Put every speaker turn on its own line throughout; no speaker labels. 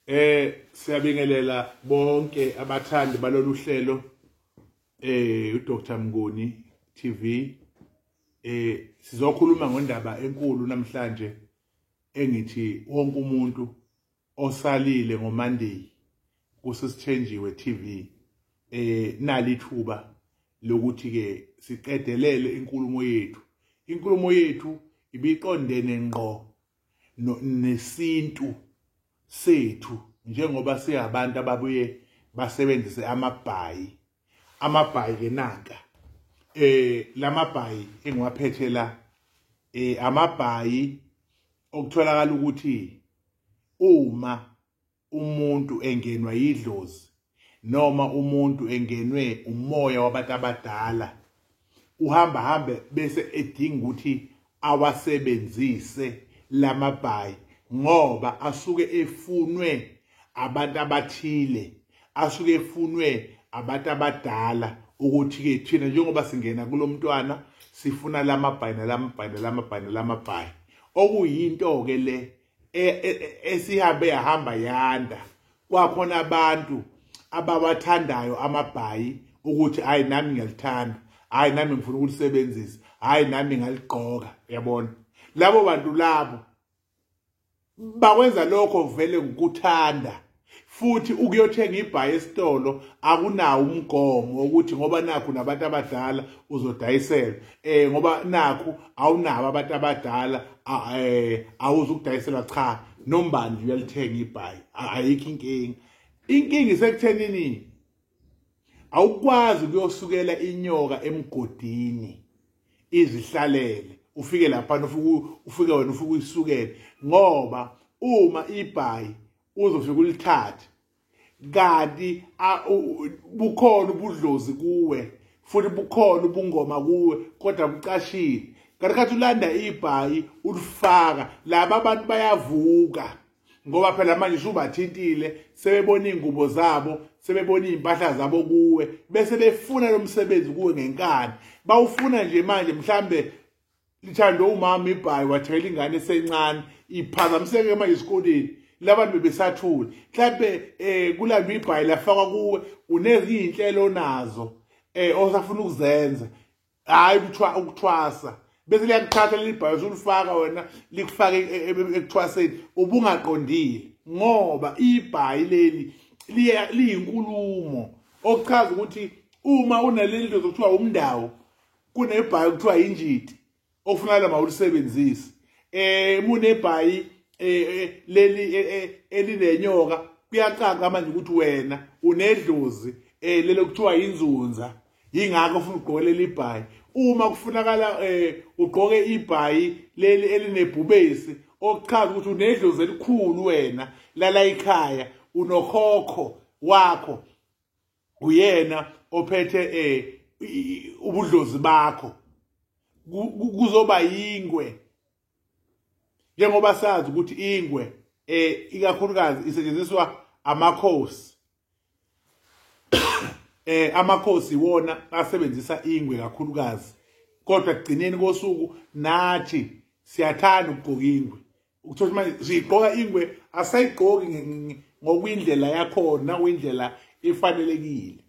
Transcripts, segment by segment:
Siyabingelela bonke abathandi balolu hlelo, uDr Mnguni TV. Sizokhuluma ngondaba enkulu namhlanje engithi wonke umuntu osalile ngoMonday kuSisithenjiwe TV, nali ithuba lokuthi ke siqedelele inkulumo yethu. Inkulumo yethu ibiqondene ngqo nesintu sethu, njengoba singabantu ababuye basebenzise amabhayi. Amabhayi ke nanka, lamabhayi engiwaphethe la, amabhayi okutholakala ukuthi uma umuntu engenwa yidlozi noma umuntu engenwe umoya wabantu abadala, uhamba hambe bese edinga ukuthi awasebenzise lamabhayi, ngoba asuke efunwe abantu abathile, asuke efunwe abantu abadala, ukuthi ke thina njengoba singena kulomntwana sifuna lamabhayi nalamabhayi nalamabhayi nalamabhayi. Okuyinto ke le esihambe yahamba yanda, kwakhona abantu abawathandayo amabhayi, ukuthi hayi, nami ngiyalithanda, hayi, nami ngifuna ukulisebenzisa, hayi, nami ngaligqoka. Uyabona, labo bantu labo bakwenza lokho vele ngokuthanda. Futhi ukuyothenga ibhayi esitolo akunawo umgomo ukuthi ngoba nakhu nabantu abadala uzodayiselwa, ngoba nakhu awunabo abantu abadala awuzukudayiselwa. Cha, nombani uyalithenga ibhayi, ayikho inkinga. Inkinga isekuthenini awukwazi ukuyosukela inyoka emgodini izihlalele, ufike lapha, ufike wena ufike uyisukele, ngoba uma ibhayi uzofika ulithathe kanti bukhona ubudlozi kuwe, futhi bukhona ubungoma kuwe, kodwa bucashile. Kanti khathi ulanda ibhayi ulifaka, laba abantu bayavuka, ngoba phela manje usubathintile, sebebona iy'ngubo zabo, sebebona iy'mpahla zabo kuwe, bese befuna lo msebenzi kuwe ngenkani. Bawufuna nje manje, mhlambe lithandwe umama ibhayi, wathela ingane esencane, iphazamiseke manje esikoleni, labantu bebesathule. Mhlambe kulandwa ibhayi lafakwa kuwe, unezinye iy'nhlelo onazo osafuna ukuzenza, hayi ukuthwasa, bese liyakuthatha leli bhayi usulifaka wena, likufake ekuthwaseni ubungaqondile, ngoba ibhayi leli liyinkulumo, okuchaza ukuthi uma unaleli nto zokuthiwa umndawo, kunebhayi okuthiwa injiti okufunakala mawulisebenzise. Munebhayi leli elinenyoka, kuyacaca manje ukuthi wena unedlozi lelo kuthiwa inzunza, yingakho ufuna ugqoke leli bhayi. Uma kufunakala ugqoke ibhayi leli elinebhubesi, okuchaza ukuthi unedlozi elikhulu wena lala ekhaya, unokhokho wakho, uyena ophethe ubudlozi bakho, kuzoba yingwe. Njengoba sazi ukuthi ingwe ikakhulukazi isetshenziswa amakhosi, amakhosi iwona asebenzisa ingwe kakhulukazi, kodwa ekugcineni kosuku nathi siyathanda ukugqoka ingwe. Ukuthola manje siyigqoka ingwe, asayigqoki ngokwindlela yakhona nakwindlela efanelekile.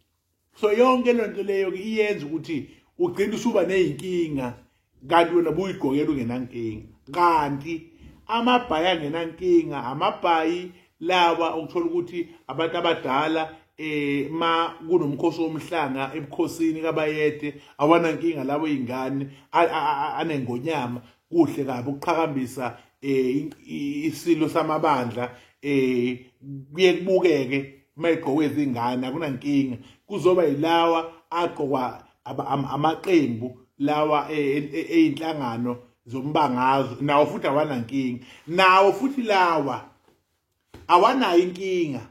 So yonke lento leyo ke iyenza ukuthi ugcine usuba nezinkinga, kanti wena buyigqokela ungenankinga. Kanti amabhayi angenankinga amabhayi lawa okuthola ukuthi abantu abadala ma kunomkhosi womhlanga ebukhosini kaBayede awanankinga labo, izingane anengonyama, kuhle kabi ukuqhakambisa isilo samabandla, kuye kubukeke mayigqokwe izingane, akunankinga. Kuzoba yilawa agqokwa amaqembu lawa eyinhlangano zombangazwe, nawo futhi awanankinga, nawo futhi lawa awanayo inkinga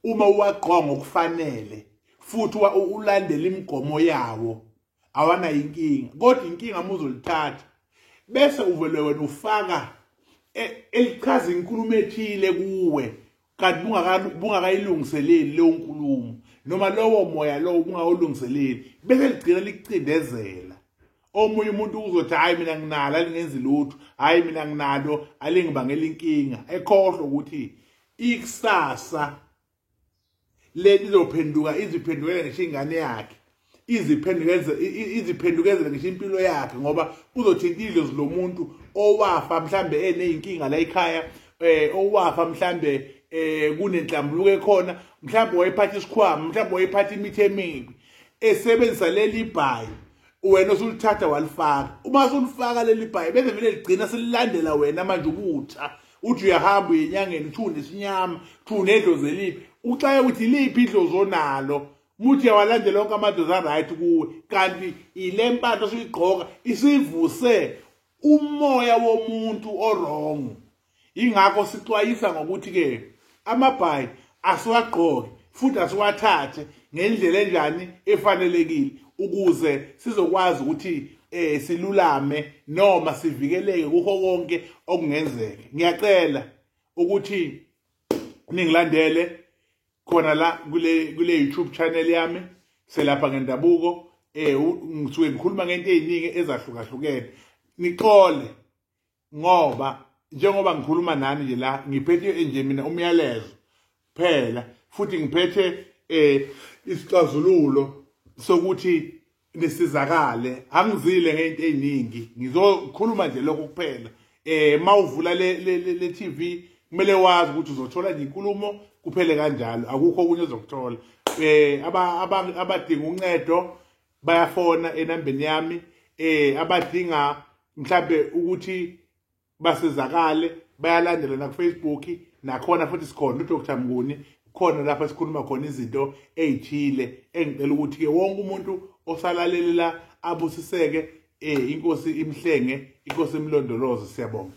uma uwagqoka ngokufanele futhi ulandela imigomo yawo, awanayo inkinga. Kodwa inkinga uma uzolithatha bese uvele wena ufaka elichaza inkulumo ethile kuwe, kanti bungakayilungiseleli leyo nkulumo noma lowo moya lowo bungawulungiseleli, bese ligcina likucindezela. Omunye umuntu uzothi, hayi, mina nginalo, alingenzi lutho, hayi, mina nginalo, alingibangela inkinga, ekhohlwa ukuthi Ikusasa leli izophenduka, iziphendukele ngisho ingane yakhe, iziphendukezele ngisho impilo yakhe, ngoba kuzothinta idlozi lomuntu owafa mhlambe eneyinkinga la ekhaya, owafa mhlambe kunenhlambuluko ekhona, mhlambe wayephatha isikhwama, mhlambe wayephatha imithi emibi, esebenzisa leli bhayi wena osulithatha walifaka. Uma usulifaka leli bhayi bese vele ligcina selilandela wena manje ubutha, uthi uyahamba uye enyangeni, uthi unesinyama, uthi unedlozi eliphi, uxaye ukuthi iliphi idlozi onalo, muthi uyawalandela onke amadlozi a-right kuwe, kanti ile mpahla osuyigqoka isivuse umoya womuntu o-wrong. Ingakho sixwayisa ngokuthi-ke amabhayi asiwagqoke futhi asiwathathe ngendlela enjani efanelekile, ukuze sizokwazi ukuthi silulame noma sivikeleke kukho konke okungenzeka. Ngiyacela ukuthi ningilandele khona la kule YouTube channel yami Selapha Ngendabuko. Ngisuke ngikhuluma ngento eziningi ezahlukahlukene. Nixole ngoba njengoba ngikhuluma nani nje la ngiphethe nje mina umyalezo phela, futhi ngiphethe isixazululo sokuthi nisizakale. Angizile ngento eziningi, ngizokhuluma nje lokho kuphela. Mawuvula le TV kumele wazi ukuthi uzothola nje inkulumo kuphele kanjalo, akukho okunye ozokuthola. Abadinga uncedo bayafona enambeni yami, abadinga mhlambe ukuthi basizakale bayalandela na ku Facebook, nakhona futhi sikhona uDr Mnguni khona lapha sikhuluma khona izinto ezithile. Engicela ukuthi ke wonke umuntu osalalelela abusiseke, inkosi imhlenge, inkosi imlondoloze. Siyabonga.